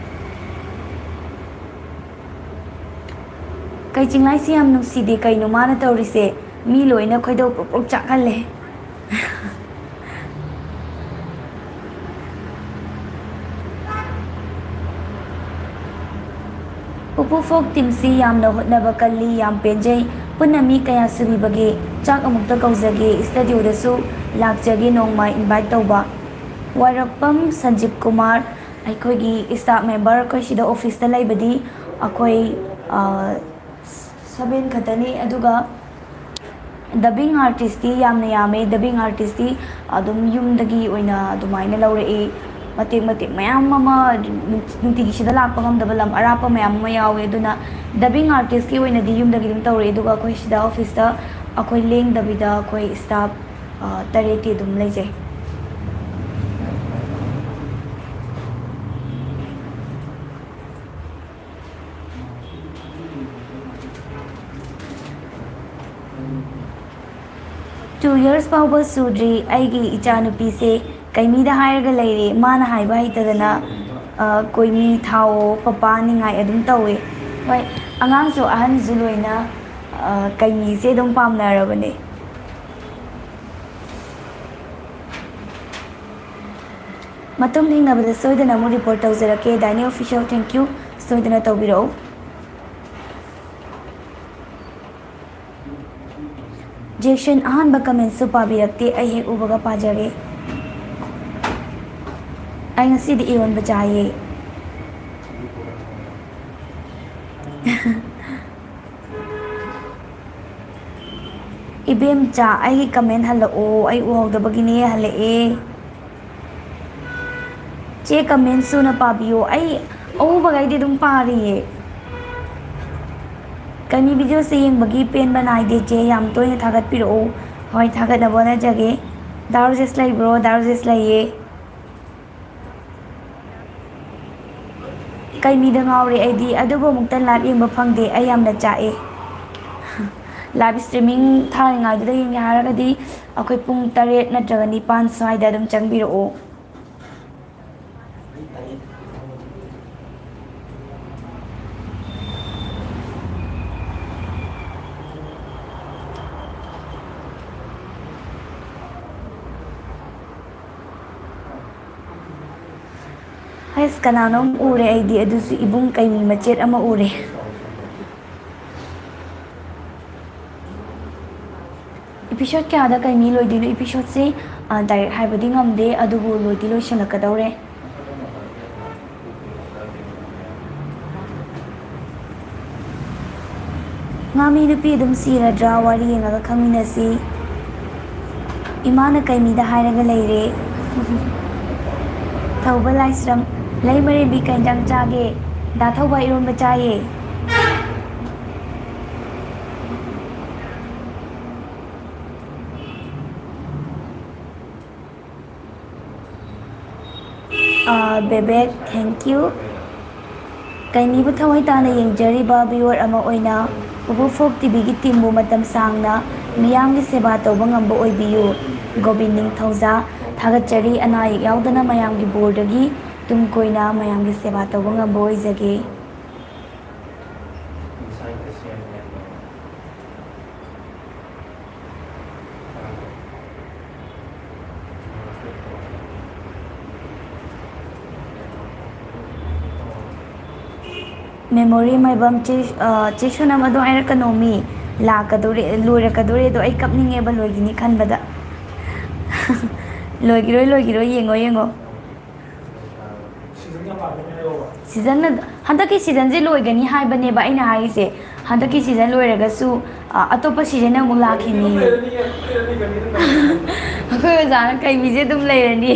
ꯀꯩ ꯆꯤꯡꯂꯥꯏꯁꯤ ꯌꯥꯝ ꯅꯨꯡꯁꯤꯗꯦ, ꯀꯩꯅꯣ ꯃꯥꯅ ꯇꯧꯔꯤꯁꯦ? ꯃꯤ ꯂꯣꯏꯅ ꯈꯣꯏꯗꯧ ꯄ꯭ꯔꯣꯛ ꯄ꯭ꯔꯣꯛ ꯆꯥꯛꯍꯜꯂꯦ꯫ ꯄꯨꯄꯨ ꯐꯣꯛ ꯇꯤꯝꯁꯤ ꯌꯥꯝꯅ ꯍꯣꯠꯅꯕ ꯀꯜꯂꯤ, ꯌꯥꯝ ꯄꯦꯟꯖꯩ꯫ ꯄꯨꯟꯅ ꯃꯤ ꯀꯌꯥ ꯁꯨꯕꯤꯕꯒꯦ? ꯆꯥꯛ ꯑꯃꯨꯛꯇ ꯀꯧꯖꯒꯦ, ꯁ꯭ꯇꯗꯤꯑꯣꯗꯁꯨ ꯂꯥꯛꯆꯒꯦ ꯅꯣꯡꯃ ꯏꯟꯚꯥꯏꯠ ꯇꯧꯕ꯫ ꯋꯥꯏꯔꯛꯄꯝ ꯁꯟꯖꯤꯞ ꯀꯨꯃꯥꯔ, ꯑꯩꯈꯣꯏꯒꯤ staff member, ꯑꯩꯈꯣꯏ ꯁꯤꯗ office ꯇ ꯂꯩꯕꯗꯤ ꯑꯩꯈꯣꯏ, ꯑ, seven ꯈꯛꯇꯅꯤ, ꯑꯗꯨꯒ dubbing artist ꯇꯤ ꯌꯥꯝꯅ ꯌꯥꯝꯃꯦ꯫ Dubbing artist ꯇꯤ ꯑꯗꯨꯝ ꯌꯨꯝꯗꯒꯤ ꯑꯣꯏꯅ ꯑꯗꯨꯃꯥꯏꯅ ꯂꯧꯔꯛꯏ꯫ ꯃꯇꯦꯛ ꯃꯇꯦꯛ ꯃꯌꯥꯝ ꯑꯃ ꯅꯨꯡ-, ꯅꯨꯡꯇꯤꯒꯤ ꯁꯤꯗ ꯂꯥꯛꯄ ꯉꯝꯗꯕ, ꯂꯝ ꯑꯔꯥꯞꯄ ꯃꯌꯥꯝ ꯑꯃ ꯌꯥꯎꯋꯦ꯫ ꯑꯗꯨꯅ dubbing artist ꯀꯤ ꯑꯣꯏꯅꯗꯤ ꯌꯨꯝꯗꯒꯤ ꯑꯗꯨꯝ ꯇꯧꯔꯛꯏ, ꯑꯗꯨꯒ ꯑꯩꯈꯣꯏ ꯁꯤꯗ office ꯇ ꯑꯩꯈꯣꯏ ꯂꯦꯡꯗꯕꯤꯗ ꯑꯩꯈꯣꯏ staff, ꯑ, ꯇꯔꯦꯠꯇꯤ ꯑꯗꯨꯝ ꯂꯩꯖꯩ꯫ Two years ꯐꯥꯎꯕ ꯁꯨꯗ꯭ꯔꯤ ꯑꯩꯒꯤ ꯏꯆꯥꯅꯨꯄꯤꯁꯦ꯫ ꯀꯩꯃꯤꯗ ꯍꯥꯏꯔꯒ ꯂꯩꯔꯦ, ꯃꯥꯅ ꯍꯥꯏꯕ ꯍꯩꯇꯗꯅ, ꯑ, ꯀꯣꯏꯃꯤ ꯊꯥꯎꯑꯣ ꯄꯄꯥ ꯅꯤꯡꯉꯥꯏ ꯑꯗꯨꯝ ꯇꯧꯋꯦ꯫ ꯍꯣꯏ, ꯑꯉꯥꯡꯁꯨ ꯑꯍꯟꯁꯨ ꯂꯣꯏꯅ, ꯑ, ꯀꯩꯃꯤꯁꯦ ꯑꯗꯨꯝ ꯄꯥꯝꯅꯔꯕꯅꯦ꯫ ꯃꯇꯨꯡ ꯊꯦꯡꯅꯕꯗ ꯁꯣꯏꯗꯅ ꯑꯃꯨꯛ report ꯇꯧꯖꯔꯛꯀꯦ꯫ Dine Official, thank you꯫ ꯁꯣꯏꯗꯅ ꯇꯧꯕꯤꯔꯛꯎ꯫ ꯖꯦꯛꯁꯟ ꯑꯍꯥꯟꯕ comment ꯁꯨ ꯄꯥꯕꯤꯔꯛꯇꯦ, ꯑꯩ ꯍꯦꯛ ꯎꯕꯒ ꯄꯥꯖꯔꯦ꯫ ꯑꯩ ꯉꯁꯤꯗꯤ ꯏꯔꯣꯟꯕ ꯆꯥꯏꯌꯦ꯫ ꯏꯕꯦꯝꯆꯥ, ꯑꯩꯒꯤ comment ꯍꯜꯂꯛꯑꯣ, ꯑꯩ ꯎꯍꯧꯗꯕꯒꯤꯅꯦ, ꯍꯜꯂꯛꯑꯦ꯫ ꯆꯦ, comment ꯁꯨꯅ ꯄꯥꯕꯤꯌꯣ, ꯑꯩ ꯑꯎꯕꯈꯩꯗꯤ ꯑꯗꯨꯝ ꯄꯥꯔꯤꯌꯦ꯫ ꯀꯩꯃꯤ video ꯁꯦ ꯌꯦꯡꯕꯒꯤ ꯄꯦꯟꯕ ꯅꯥꯏꯗꯦ ꯆꯦ, ꯌꯥꯝ ꯇꯣꯏꯅ ꯊꯥꯒꯠꯄꯤꯔꯛꯑꯣ꯫ ꯍꯣꯏ, ꯊꯥꯒꯠꯅꯕ ꯍꯣꯠꯅꯖꯒꯦ꯫ ꯗꯥ ꯔꯣꯖꯦꯁ ꯂꯩꯕ꯭ꯔꯣ? ꯗꯥ ꯔꯣꯖꯦꯁ ꯂꯩꯌꯦ꯫ ꯀꯩꯃꯤꯗ ꯉꯥꯎꯔꯦ ꯑꯩꯗꯤ, ꯑꯗꯨꯕꯨ ꯑꯃꯨꯛꯇ live ꯌꯦꯡꯕ ꯐꯪꯗꯦ, ꯑꯩ ꯌꯥꯝꯅ ꯆꯥꯛꯑꯦ꯫ Live streaming ꯊꯥꯔꯤꯉꯩꯗꯨꯗ ꯌꯦꯡꯒꯦ ꯍꯥꯏꯔꯒꯗꯤ ꯑꯩꯈꯣꯏ ꯄꯨꯡ ꯇꯔꯦꯠ ꯅꯠꯇ꯭ꯔꯒ ꯅꯤꯄꯥꯟ ꯁ꯭ꯋꯥꯏꯗ ꯑꯗꯨꯝ ꯆꯪꯕꯤꯔꯛꯑꯣ꯫ ꯍꯩꯁ, ꯀꯅꯥꯅꯣꯝ ꯎꯔꯦ ꯑꯩꯗꯤ, ꯑꯗꯨꯁꯨ ꯏꯕꯨꯡ ꯀꯩꯃꯤ ꯃꯆꯦꯠ ꯑꯃ ꯎꯔꯦ꯫ Episode ꯀꯌꯥꯗ ꯀꯩꯃꯤ ꯂꯣꯏꯗꯣꯏꯅꯣ? Episode ꯁꯦ, ꯑ, direct ꯍꯥꯏꯕꯗꯤ ꯉꯝꯗꯦ, ꯑꯗꯨꯕꯨ ꯂꯣꯏꯗꯤ ꯂꯣꯏꯁꯤꯜꯂꯛꯀꯗꯧꯔꯦ꯫ ꯉꯥꯃꯤ ꯅꯨꯄꯤ ꯑꯗꯨꯝ ꯁꯤꯔꯗ꯭ꯔꯥ? ꯋꯥꯔꯤ ꯌꯦꯡꯉꯒ ꯈꯪꯃꯤꯟꯅꯁꯤ꯫ ꯏꯃꯥꯅ ꯀꯩꯃꯤꯗ ꯍꯥꯏꯔꯒ ꯂꯩꯔꯦ꯫ ꯊꯧꯕ ꯂꯥꯏꯁ꯭ꯔꯝ, ꯂꯩ ꯃꯔꯦꯝꯕꯤ ꯀꯩ ꯏꯟꯖꯥꯡ ꯆꯥꯒꯦ? ꯗꯥ ꯊꯧꯕ ꯏꯔꯣꯟꯕ ꯆꯥꯏꯌꯦ꯫ ꯑꯥ, ꯕꯦꯕꯦꯛ, thank you꯫ ꯀꯩꯃꯤꯕꯨ ꯊꯋꯥꯏ ꯇꯥꯅ ꯌꯦꯡꯖꯔꯤꯕ viewer ꯑꯃ ꯑꯣꯏꯅ ꯎꯄꯨ ꯐꯣꯛ ꯇꯤꯚꯤꯒꯤ teamꯕꯨ ꯃꯇꯝ ꯁꯥꯡꯅ ꯃꯤꯌꯥꯝꯒꯤ ꯁꯦꯕꯥ ꯇꯧꯕ ꯉꯝꯕ ꯑꯣꯏꯕꯤꯌꯨ꯫ ꯒꯣꯕꯤꯟ ꯅꯤꯡꯊꯧꯖꯥ, ꯊꯥꯒꯠꯆꯔꯤ꯫ ꯑꯅꯥ ꯑꯌꯦꯛ ꯌꯥꯎꯗꯅ ꯃꯌꯥꯝꯒꯤ ꯕꯣꯔꯗꯒꯤ ꯇꯨꯡ ꯀꯣꯏꯅ ꯃꯌꯥꯝꯒꯤ ꯁꯦꯕꯥ ꯇꯧꯕ ꯉꯝꯕ ꯑꯣꯏꯖꯒꯦ꯫ Memory ꯃꯥꯏꯕꯝ ꯆꯦ, ꯑ, ꯆꯦ ꯁꯣꯅꯝ, ꯑꯗꯨ ꯍꯥꯏꯔꯛꯀꯅꯣ ꯃꯤ꯫ ꯂꯥꯛꯀꯗꯧꯔꯦ, ꯂꯣꯏꯔꯛꯀꯗꯧꯔꯦ, ꯑꯗꯣ ꯑꯩ ꯀꯞꯅꯤꯡꯉꯦꯕ ꯂꯣꯏꯒꯤꯅꯤ ꯈꯟꯕꯗ꯫ ꯂꯣꯏꯒꯤꯔꯣꯏ, ꯂꯣꯏꯒꯤꯔꯣꯏ, ꯌꯦꯡꯉꯣ, ꯌꯦꯡꯉꯣ꯫ Season ꯍꯟꯗꯛꯀꯤ seasonꯁꯦ ꯂꯣꯏꯒꯅꯤ ꯍꯥꯏꯕꯅꯦꯕ ꯑꯩꯅ ꯍꯥꯏꯔꯤꯁꯦ꯫ ꯍꯟꯗꯛꯀꯤ season ꯂꯣꯏꯔꯒꯁꯨ, ꯑ, ꯑꯇꯣꯞꯄ season ꯑꯃꯨꯛ ꯂꯥꯛꯈꯤꯅꯤ꯫ ꯑꯩꯈꯣꯏ ꯑꯣꯖꯥꯅ ꯀꯩꯃꯤꯁꯦ ꯑꯗꯨꯝ ꯂꯩꯔꯅꯤ꯫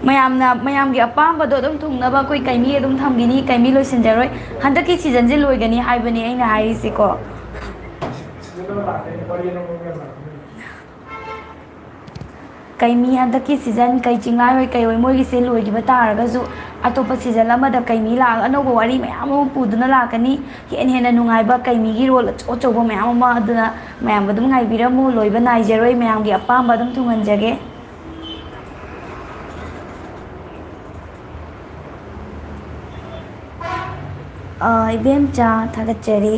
ꯃꯌꯥꯝꯅ, ꯃꯌꯥꯝꯒꯤ ꯑꯄꯥꯝꯕꯗꯣ ꯑꯗꯨꯝ ꯊꯨꯡꯅꯕ ꯑꯩꯈꯣꯏ ꯀꯩꯃꯤ ꯑꯗꯨꯝ ꯊꯝꯈꯤꯅꯤ, ꯀꯩꯃꯤ ꯂꯣꯏꯁꯤꯟꯖꯔꯣꯏ꯫ ꯍꯟꯗꯛꯀꯤ seasonꯁꯦ ꯂꯣꯏꯒꯅꯤ ꯍꯥꯏꯕꯅꯦ ꯑꯩꯅ ꯍꯥꯏꯔꯤꯁꯦꯀꯣ꯫ Season ꯑꯃ ꯂꯥꯛꯀꯅꯤ, ꯋꯥꯔꯤ ꯑꯅꯧꯕ ꯃꯌꯥꯝ ꯂꯥꯛꯀꯅꯤ꯫ ꯀꯩꯃꯤ ꯍꯟꯗꯛꯀꯤ season ꯀꯩ ꯆꯤꯡꯉꯥꯏ ꯍꯣꯏ ꯀꯩ ꯍꯣꯏ ꯃꯣꯏꯒꯤꯁꯦ ꯂꯣꯏꯈꯤꯕ ꯇꯥꯔꯒꯁꯨ, ꯑꯇꯣꯞꯄ season ꯑꯃꯗ ꯀꯩꯃꯤ ꯂꯥꯛꯑꯒ ꯑꯅꯧꯕ ꯋꯥꯔꯤ ꯃꯌꯥꯝ ꯑꯃ ꯄꯨꯗꯨꯅ ꯂꯥꯛꯀꯅꯤ꯫ ꯍꯦꯟꯅ ꯍꯦꯟꯅ ꯅꯨꯡꯉꯥꯏꯕ ꯀꯩꯃꯤꯒꯤ role ꯑꯆꯧ ꯑꯆꯧꯕ ꯃꯌꯥꯝ ꯑꯃ꯫ ꯑꯗꯨꯅ ꯃꯌꯥꯝ ꯑꯗꯨꯝ ꯉꯥꯏꯕꯤꯔꯝꯃꯨ, ꯂꯣꯏꯕ ꯅꯥꯏꯖꯔꯣꯏ, ꯃꯌꯥꯝꯒꯤ ꯑꯄꯥꯝꯕ ꯑꯗꯨꯝ ꯊꯨꯡꯍꯟꯖꯒꯦ꯫ ꯑꯥ, ꯏꯕꯦꯝꯆꯥ, ꯊꯥꯒꯠꯆꯔꯤ꯫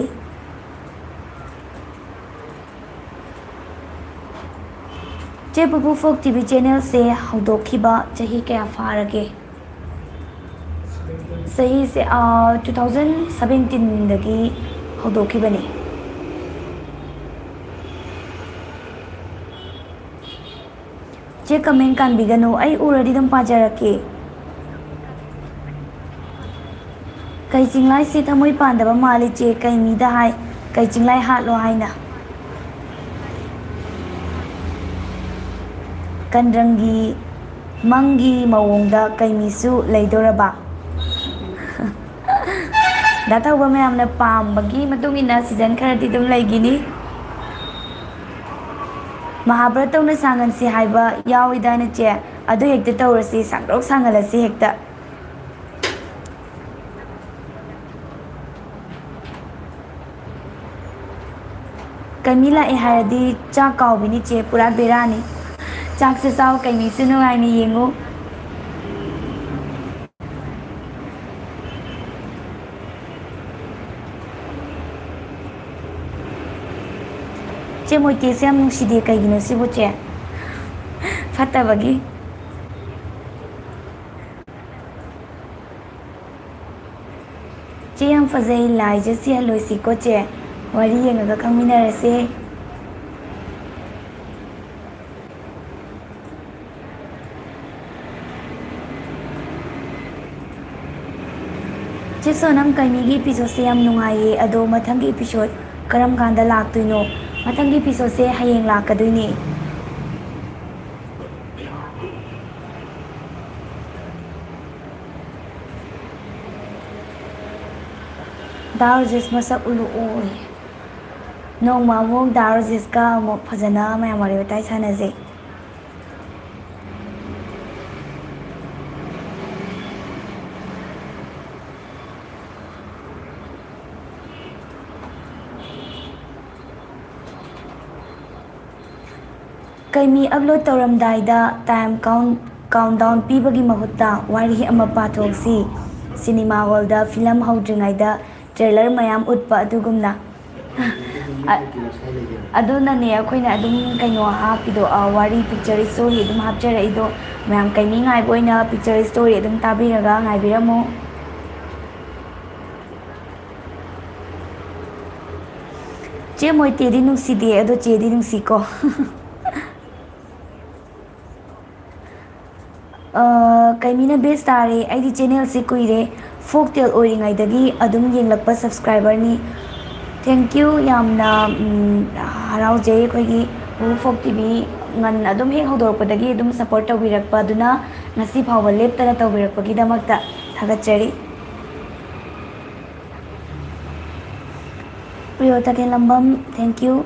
ꯆꯦ ꯄꯨꯄꯨ Folk TV channelꯁꯦ ꯍꯧꯗꯣꯛꯈꯤꯕ ꯆꯍꯤ ꯀꯌꯥ ꯐꯥꯔꯒꯦ? ꯆꯍꯤꯁꯦ, ꯑꯥ, two thousand seventeenꯗꯒꯤ ꯍꯧꯗꯣꯛꯈꯤꯕꯅꯦ꯫ ꯀꯃꯦꯟ ꯀꯥꯟꯕꯤꯒꯅꯨ, ꯑꯩ ꯎꯔꯗꯤ ꯑꯗꯨꯝ ꯄꯥꯖꯔꯛꯀꯦ꯫ ꯀꯩ ꯆꯤꯡꯂꯥꯏꯁꯦ ꯊꯃꯣꯏ ꯄꯥꯟꯗꯕ ꯃꯥꯜꯂꯤ ꯆꯦ, ꯀꯩ ꯃꯤꯗ ꯍꯥꯏ, ꯀꯩ ꯆꯤꯡꯂꯥꯏ ꯍꯥꯠꯂꯣ ꯍꯥꯏꯅ꯫ ꯀꯟꯗ꯭ꯔꯪꯒꯤ ꯃꯪꯒꯤ ꯃꯑꯣꯡꯗ ꯀꯩ ꯃꯤꯁꯨ ꯂꯩꯗꯣꯔꯕ? ꯗꯥ ꯊꯧꯕ ꯃꯌꯥꯝꯅ ꯄꯥꯝꯕꯒꯤ ꯃꯇꯨꯡ ꯏꯟꯅ ꯁꯤꯖꯟ ꯈꯔꯗꯤ ꯑꯗꯨꯝ ꯂꯩꯈꯤꯅꯤ꯫ ꯃꯍꯥꯚꯥꯔꯠ ꯇꯧꯅ ꯁꯥꯡꯍꯟꯁꯤ ꯍꯥꯏꯕ ꯌꯥꯎꯏꯗꯥꯏꯅꯦ ꯆꯦ? ꯑꯗꯨ ꯍꯦꯛꯇ ꯇꯧꯔꯁꯤ, ꯁꯥꯡꯗꯣꯛ ꯁꯥꯡꯍꯜꯂꯁꯤ ꯍꯦꯛꯇ꯫ ꯀꯩꯃꯤ ꯂꯥꯛꯑꯦ ꯍꯥꯏꯔꯗꯤ ꯆꯥꯛ ꯀꯥꯎꯕꯤꯅꯤ ꯆꯦ, ꯄꯨꯔꯥ ꯕꯦꯔꯥꯅꯤ꯫ ꯆꯥꯛꯁꯦ ꯆꯥꯎ, ꯀꯩꯃꯤꯁꯨ ꯅꯨꯡꯉꯥꯏꯅ ꯌꯦꯡꯉꯨ꯫ ꯆꯦ ꯃꯣꯏꯇꯦꯁꯦ ꯌꯥꯝ ꯅꯨꯡꯁꯤꯗꯦ, ꯀꯩꯒꯤꯅꯣ ꯁꯤꯕꯨ ꯆꯦ? ꯐꯠꯇꯕꯒꯤ꯫ ꯆꯦ ꯌꯥꯝ ꯐꯖꯩ, ꯂꯥꯏꯖ ꯁꯤꯍꯜꯂꯣꯏꯁꯤꯀꯣ ꯆꯦ, ꯋꯥꯔꯤ ꯌꯦꯡꯉꯒ ꯈꯪꯃꯤꯟꯅꯔꯁꯦ꯫ ꯆꯦ ꯁꯣꯅꯝ, ꯀꯩꯃꯤꯒꯤ episodeꯁꯦ ꯌꯥꯝ ꯅꯨꯡꯉꯥꯏꯌꯦ, ꯑꯗꯣ ꯃꯊꯪꯒꯤ episode ꯀꯔꯝ ꯀꯥꯟꯗ ꯂꯥꯛꯇꯣꯏꯅꯣ? ꯃꯊꯪꯒꯤ episodeꯁꯦ ꯍꯌꯦꯡ ꯂꯥꯛꯀꯗꯣꯏꯅꯦ꯫ ꯗꯥ ꯔꯣꯖꯦꯁ ꯃꯁꯛ ꯎꯠꯂꯛꯑꯣꯌꯦ꯫ ꯅꯣꯡꯃ ꯑꯃꯨꯛ ꯗꯥ ꯔꯣꯖꯦꯁꯀ ꯑꯃꯨꯛ ꯐꯖꯅ ꯃꯌꯥꯝ ꯋꯥꯔꯤ ꯋꯥꯇꯥꯏ ꯁꯥꯟꯅꯁꯦ꯫ ꯀꯩꯃꯤ upload ꯇꯧꯔꯝꯗꯥꯏꯗ time count, countdown ꯄꯤꯕꯒꯤ ꯃꯍꯨꯠꯇ ꯋꯥꯔꯤ ꯑꯃ ꯄꯥꯊꯣꯛꯁꯤ꯫ Cinema hallꯗ film ꯍꯧꯗ꯭ꯔꯤꯉꯩꯗ trailer ꯃꯌꯥꯝ ꯎꯠꯄ ꯑꯗꯨꯒꯨꯝꯅ꯫ ꯑ-, ꯑꯗꯨꯅꯅꯦ ꯑꯩꯈꯣꯏꯅ ꯑꯗꯨꯝ ꯀꯩꯅꯣ ꯍꯥꯞꯄꯤꯗꯣ, ꯑ, ꯋꯥꯔꯤ picture story ꯑꯗꯨꯝ ꯍꯥꯞꯆꯔꯛꯏꯗꯣ꯫ ꯃꯌꯥꯝ ꯀꯩꯃꯤ ꯉꯥꯏꯕ ꯑꯣꯏꯅ picture story ꯑꯗꯨꯝ ꯇꯥꯕꯤꯔꯒ ꯉꯥꯏꯕꯤꯔꯝꯃꯣ꯫ ꯆꯦ ꯃꯣꯏꯇꯦꯗꯤ ꯅꯨꯡꯁꯤꯗꯦ, ꯑꯗꯣ ꯆꯦꯗꯤ ꯅꯨꯡꯁꯤꯀꯣ꯫ ꯀꯩꯃꯤꯅ best ꯇꯥꯔꯦ꯫ ꯑꯩꯗꯤ channelꯁꯤ ꯀꯨꯏꯔꯦ, folk tale ꯑꯣꯏꯔꯤꯉꯩꯗꯒꯤ ꯑꯗꯨꯝ ꯌꯦꯡꯂꯛꯄ subscriberꯅꯤ꯫ Thank you, ꯌꯥꯝꯅ, ꯎꯝ, ꯍꯔꯥꯎꯖꯩ ꯑꯩꯈꯣꯏꯒꯤ ꯄꯨꯄꯨ Folk TV ꯉꯟꯅ ꯑꯗꯨꯝ ꯍꯦꯛ ꯍꯧꯗꯣꯔꯛꯄꯗꯒꯤ ꯑꯗꯨꯝ support ꯇꯧꯕꯤꯔꯛꯄ ꯑꯗꯨꯅ ꯉꯁꯤ ꯐꯥꯎꯕ ꯂꯦꯞꯇꯅ ꯇꯧꯕꯤꯔꯛꯄꯒꯤꯗꯃꯛꯇ ꯊꯥꯒꯠꯆꯔꯤ꯫ ꯄ꯭ꯔꯤꯌꯣ ꯇꯈꯦꯜꯂꯝꯕꯝ, thank you꯫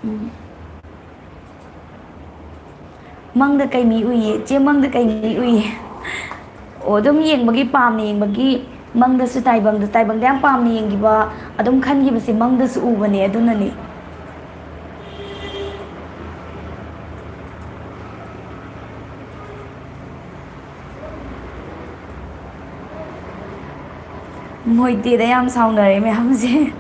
ꯎꯝ꯫ ꯃꯪꯗ ꯀꯩ ꯃꯤ ꯎꯏꯌꯦ? ꯆꯦ, ꯃꯪꯗ ꯀꯩ ꯃꯤ ꯎꯏꯌꯦ? ꯑꯣ, ꯑꯗꯨꯝ ꯌꯦꯡꯕꯒꯤ, ꯄꯥꯝꯅ ꯌꯦꯡꯕꯒꯤ ꯃꯪꯗꯁꯨ ꯇꯥꯏꯕꯪꯗ, ꯇꯥꯏꯕꯪꯗ ꯌꯥꯝ ꯄꯥꯝꯅ ꯌꯦꯡꯈꯤꯕ, ꯑꯗꯨꯝ ꯈꯟꯈꯤꯕꯁꯦ ꯃꯪꯗꯁꯨ ꯎꯕꯅꯦ, ꯑꯗꯨꯅꯅꯦ꯫ ꯃꯣꯏꯇꯦꯗ ꯌꯥꯝ ꯁꯥꯎꯅꯔꯦ ꯃꯌꯥꯝꯁꯦ꯫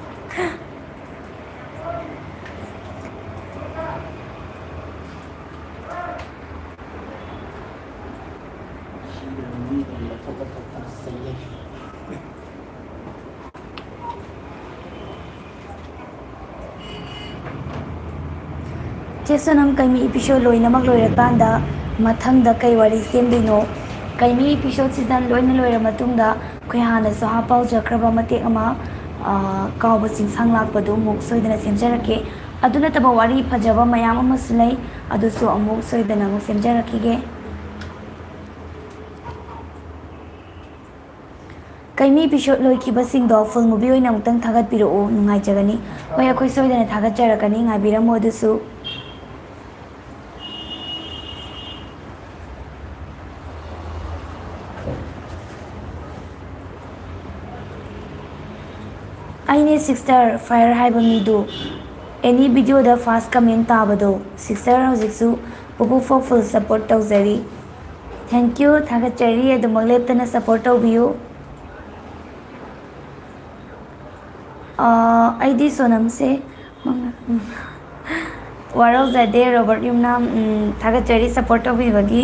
ꯆꯦ ꯁꯣꯅꯝ, ꯀꯩꯃꯤ episode ꯂꯣꯏꯅꯃꯛ ꯂꯣꯏꯔꯀꯥꯟꯗ ꯃꯊꯪꯗ ꯀꯩ ꯋꯥꯔꯤ ꯁꯦꯝꯗꯣꯏꯅꯣ? ꯀꯩꯃꯤ episode season ꯂꯣꯏꯅ ꯂꯣꯏꯔ ꯃꯇꯨꯡꯗ ꯑꯩꯈꯣꯏ ꯍꯥꯟꯅꯁꯨ ꯍꯥꯞꯄ ꯍꯧꯖꯈ꯭ꯔꯕ ꯃꯇꯦꯛ ꯑꯃ, ꯑ, ꯀꯥꯎꯕ ꯆꯤꯡꯁꯥꯡ ꯂꯥꯛꯄꯗꯨ ꯑꯃꯨꯛ ꯁꯣꯏꯗꯅ ꯁꯦꯝꯖꯔꯛꯀꯦ꯫ ꯑꯗꯨ ꯅꯠꯇꯕ ꯋꯥꯔꯤ ꯐꯖꯕ ꯃꯌꯥꯝ ꯑꯃꯁꯨ ꯂꯩ, ꯑꯗꯨꯁꯨ ꯑꯃꯨꯛ ꯁꯣꯏꯗꯅ ꯑꯃꯨꯛ ꯁꯦꯝꯖꯔꯛꯈꯤꯒꯦ꯫ ꯀꯩꯃꯤ episode ꯂꯣꯏꯈꯤꯕꯁꯤꯡꯗꯣ full movie ꯑꯣꯏꯅ ꯑꯃꯨꯛꯇꯪ ꯊꯥꯒꯠꯄꯤꯔꯛꯎ, ꯅꯨꯡꯉꯥꯏꯖꯒꯅꯤ꯫ ꯍꯣꯏ, ꯑꯩꯈꯣꯏ ꯁꯣꯏꯗꯅ ꯊꯥꯒꯠꯆꯔꯛꯀꯅꯤ, ꯉꯥꯏꯕꯤꯔꯝꯃꯨ ꯑꯗꯨꯁꯨ꯫ ꯑꯩꯅꯦ sister Fire ꯍꯥꯏꯕ ꯃꯤꯗꯨ꯫ Any videoꯗ first comment ꯇꯥꯕꯗꯣ꯫ Sister ꯍꯧꯖꯤꯛꯁꯨ ꯄꯨꯄꯨ Folk full support ꯇꯧꯖꯔꯤ꯫ Thank you, ꯊꯥꯒꯠꯆꯔꯤ, ꯑꯗꯨꯃꯛ ꯂꯦꯞꯇꯅ support ꯇꯧꯕꯤꯌꯨ꯫ ꯑꯥ, ꯑꯩꯗꯤ ꯁꯣꯅꯝꯁꯦ ꯃꯉꯥ-, ꯎꯝ꯫ ꯋꯥꯔꯧꯖꯗꯦ ꯔꯣꯕꯔꯠ ꯌꯨꯝꯅꯥꯝ, ꯎꯝ, ꯊꯥꯒꯠꯆꯔꯤ support ꯇꯧꯕꯤꯕꯒꯤ꯫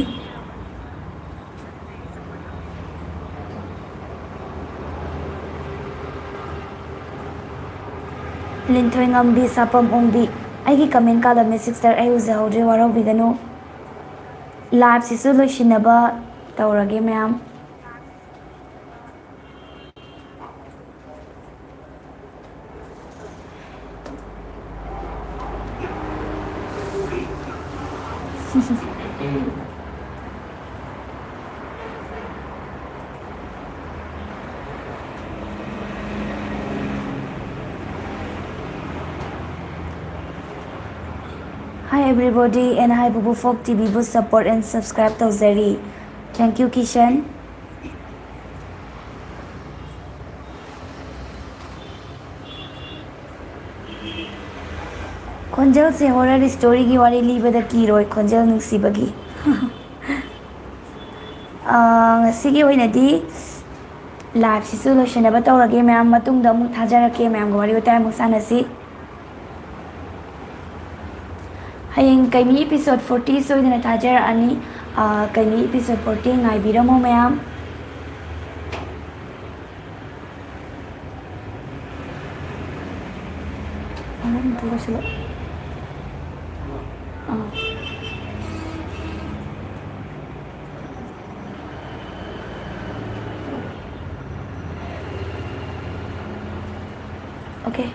ꯂꯤꯟꯊꯣꯏꯉꯝꯕꯤ ꯁꯥꯄꯝ ꯑꯣꯡꯕꯤ꯫ ꯑꯩꯒꯤ ꯀꯃꯦꯟ ꯀꯥꯂꯝꯃꯦ ꯁꯤꯁꯇꯔ, ꯑꯩ ꯎꯖꯍꯧꯗ꯭ꯔꯦ, ꯋꯥꯔꯧꯕꯤꯒꯅꯨ꯫ ꯂꯥꯏꯚꯁꯤꯁꯨ ꯂꯣꯏꯁꯤꯟꯅꯕ ꯇꯧꯔꯒꯦ ꯃꯌꯥꯝ꯫ Hi everybody and hi ꯕꯨꯕꯨ folk ꯇꯤꯚꯤꯕꯨ support and subscribe ꯇꯧꯖꯔꯤ꯫ Thank you Kisan. ꯈꯣꯟꯖꯦꯜꯁꯦ ꯍꯣꯔꯔ ꯁ꯭ꯇꯣꯔꯤꯒꯤ ꯋꯥꯔꯤ ꯂꯤꯕꯗ ꯀꯤꯔꯣꯏ, ꯈꯣꯟꯖꯦꯜ ꯅꯨꯡꯁꯤꯕꯒꯤ꯫ ꯑꯥ, ꯉꯁꯤꯒꯤ ꯑꯣꯏꯅꯗꯤ ꯂꯥꯏꯚꯁꯤꯁꯨ ꯂꯣꯏꯁꯤꯟꯅꯕ ꯇꯧꯔꯒꯦ ꯃꯌꯥꯝ, ꯃꯇꯨꯡꯗ ꯑꯃꯨꯛ ꯊꯥꯖꯔꯛꯀꯦ, ꯃꯌꯥꯝꯒ ꯋꯥꯔꯤ ꯋꯥꯇꯥꯏ ꯑꯃꯨꯛ ꯁꯥꯟꯅꯁꯤ꯫ ꯍꯌꯦꯡ ꯀꯩꯃꯤ episode forty ꯁꯣꯏꯗꯅ ꯊꯥꯖꯔꯛꯑꯅꯤ꯫ ꯑꯥ, ꯀꯩꯃꯤ episode forty ꯉꯥꯏꯕꯤꯔꯝꯃꯣ ꯃꯌꯥꯝ꯫ ꯑꯉꯥꯡ ꯑꯝꯇ ꯂꯣꯏꯁꯤꯜꯂꯛꯑꯣ꯫ ꯑꯥ꯫ Okay꯫